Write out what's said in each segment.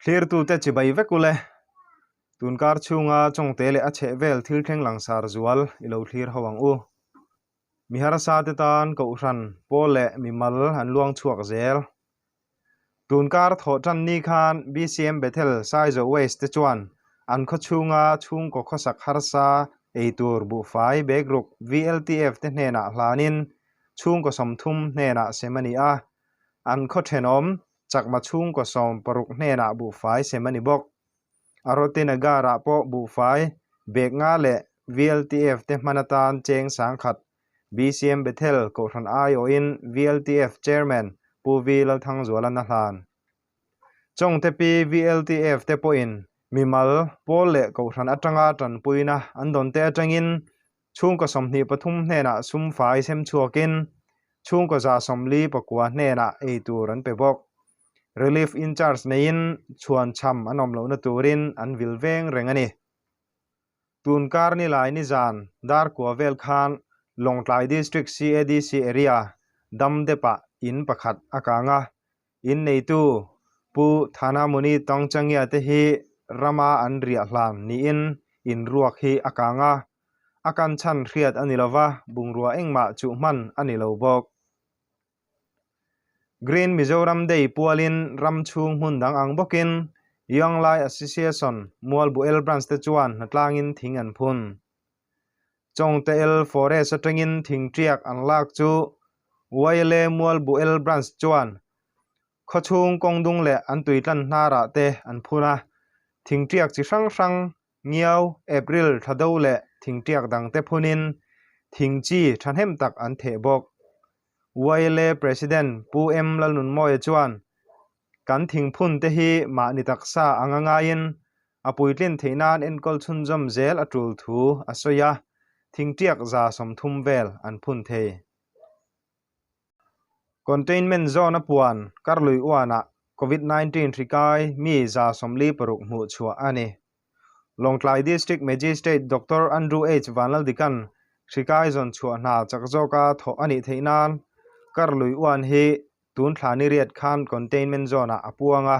Thlirtute chibai vek ule. Tunkar chhunga chawngte leh a chhehvel thil thleng langsar zual i lo thlir ho ang u. Mi harsa te tan kohhran pawl leh mimal an luang chhuak zel. Tunkar thawh tan ni khan BCM Bethel Saizaw West te chuan an khaw chhunga chhungkaw khawsak harsa eitur buhfai bag ruk VLTF te hnenah hlanin chhungkaw 30 hnenah sem a ni a. An khaw thenawm chakma chhungkaw 60 hnenah buhfai sem a ni bawk. Aroti Nagar-ah pawh buhfai bag nga leh VLTF te hman atan cheng 10,000 BCM Bethel Kohhran aiawhin VLTF Chairman Pu V Lalthangzuala'n a hlan. Chawngte pi VLTF te pawhin mimal, pawl leh kohhran atanga tanpuina an dawnte atangin chhungkaw 23 hnenah sum fai sem chhuakin chhungkaw 49 hnenah ei tur an pe bawk. Relief in-charge neiin chhuan chham an awm lohna turin an vil veng reng a ni. Tunkar nilai nizan dar kua vel khan Lawngtlai District CADC Area Damdepah in pakhat a kang a, in neitu Pu Thanamuni Tawngchangia te hi rama an riah hlan niin in ruak hi a kang a, a kan chhan hriat a ni lova, bungrua engmah chuh hman a ni lo bawk. Green Mizoram Day pualin ram chhung hmun dang ang bawkin Young Lai Association Mualbuel Branch te chuan hnatlangin thing an phun. Chawngte-el Forest atangin thing tiak an lak chu YLA Mualbuel Branch chuan khawchhung kawngdung leh an tuitlan hnarah te an phun a, thing tiak chi hrang hrang Ngiau, April thla do leh thingtiak dangte phunin thing chi thahnem tak an theh bawk. YLA President Pu M Lalnunmawia chuan, Kan thingphun te hi mahni taksa anga ngaiin a puitlin theih nan enkawl chhunzawm zel a tul thu a sawi a, thingtiak 30% vel an phun thei. Containment zone a puan Karlui uanah Covid-19 hri kai mi 46 hmuh chhuah a ni. Lawngtlai District Magistrate Doctor Andrew H Vanlaldikan hri kai zawn chhuah hna chak zawka thawh a nih theih nan Karlui uan hi tun thla ni riat khan containment zone ah a puang a.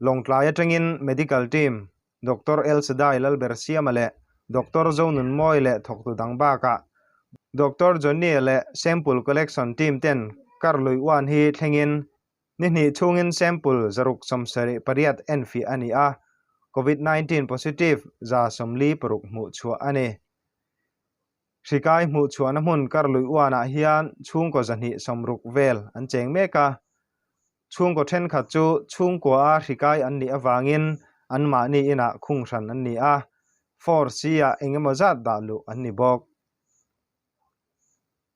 Lawngtlai atangin medical team Doctor El Shaddai Lalbersiama leh Doctor Zonunmawi leh thawktu dang bakah Doctor Johnny leh Sample Collection Team ten Karlui uan hi thlengin ni hnih chhungin sample 678 enfiah a ni a, Covid-19 positive 46 hmuh chhuah a ni. Hri kai hmuh chhuahna hmun Karlui uanah hian chhungkaw 260 vel an cheng mek a, Chhungkaw thenkhat chu chhungkua a hri kai an nih avangin anmahni inah khung hran an ni a, Force ah eng emaw zat dah luh an ni bawk.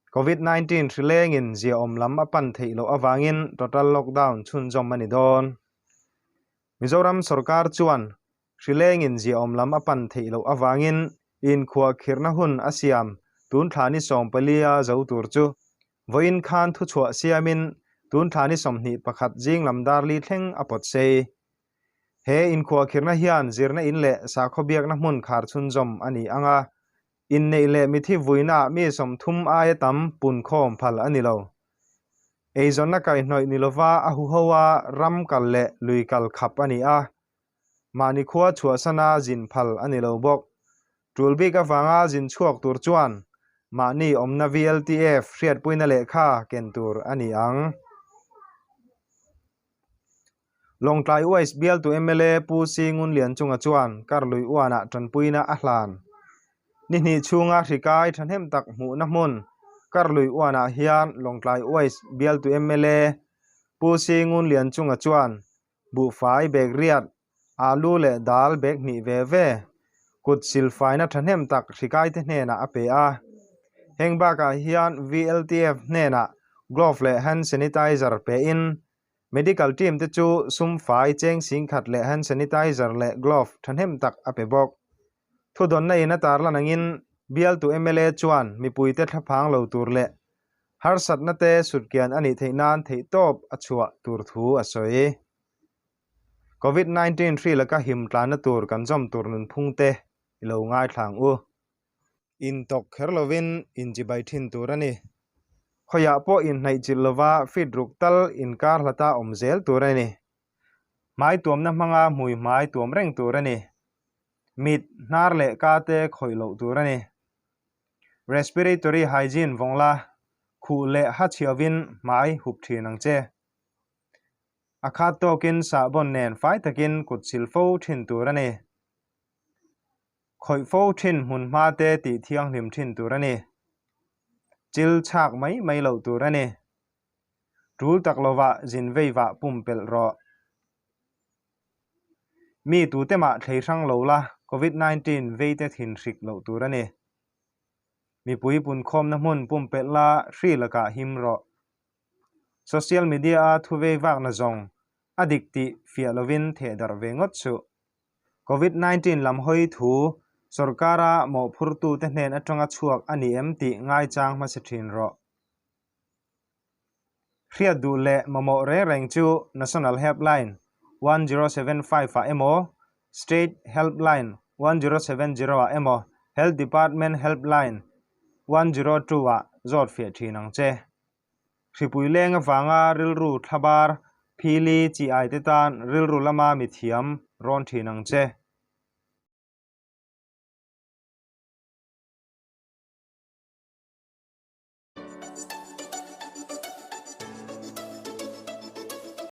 Covid-19 hri lengin ziaawm lam a pan theih loh avangin total lockdown chhunzawm a ni dawn. Mizoram sorkar chuan hri lengin ziaawm lam a pan theih loh avangin inkhuahkhirhna hun a siam tun thla ni 14 a zo tur chu Vawiin khan thuchhuah siamin tun thla ni 21 zing lam dar li thleng a pawt sei. He inkhuahkhirhna hian zirna in leh sakhaw biakna hmun khar chhunzawm a ni ang a, inneih leh mithi vuinaah mi 30 aia tam punkhawm phal a ni lo. Eizawnna kaihhnawih ni lova a huho a ram kal leh lui kal khap a ni a, mahni khua chhuahsana zin phal a ni lo bawk. Tul bik avanga zin chhuak tur chuan mahni awmna VLTF hriatpuina lehkha ken tur a ni ang. Lawngtlai West bialtu mla Pu C Ngunlianchunga chuan Karlui uanah tanpuina a hlan. Ni hnih chhunga hri kai thahnem tak hmuhna hmun Karlui uanah hian Lawngtlai West bialtu mla Pu C Ngunlianchunga chuan buhfai bag riat, alu leh dal bag hnih ve ve, kut silfaina thahnem tak hri kaite hnenah a pe a. Heng bakah hian VLTF hnenah glove leh hand sanitizer pein medical team te chu sum fai cheng 10,000 leh hand sanitizer leh glove thahnem tak a pe bawk. Thudawnna in a tarlan angin bialtu mla chuan mipuite thlaphang lo tur leh. Harsatna te sutkian a nih theih nan theihtawp a chhuah tur thu a sawi. Covid 19 hri laka him tlanna tur kan zawm tur nunphung te i lo ngaithla ang u. Intawk kher lovin inchibai thin tur a ni. Khawiah pawh inhnaihchilh lova feet ruk tal inkar hlata awm zel tur a ni. Hmai tuamna hmanga hmui hmai tuam reng tur a ni. Mit, hnar leh ka te khawih loh tur a ni. Respiratory hygiene vawng la, khuh leh ha chhiauvin hmai hup thin ang che. A khat tawkin sahbawn nen fai takin kut sil fo thin tur a ni. Khawih fo thin hmun hma te tih thianghlim thin tur a ni. Chil chhak mai mai loh tur a ni. Tul tak lovah zin veivah pumpelh rawh. Mi tute mah thlei hrang lo la, Covid 19 veite thin hrik loh tur a ni. Mipui punkhawmna hmun pumpelh la hri lakah him rawh. Social media-a thu vei vakna zawng a dik tih fiah lovin theh darh ve ngawt suh. Covid 19 lam hawi thu sorkara mawhphurtute hnen atanga chhuak a ni em tih ngaichang hmasa thin rawh. Hriat duh leh mamawh reng reng chu National Helpline 1075 ah emaw, State Helpline 1070 ah emaw, Health Department Helpline 102 ah zawt fiah thin ang che. Hripui leng avanga rilru thlabar, phili chi ai te tan rilru lama mithiam rawn thin ang che.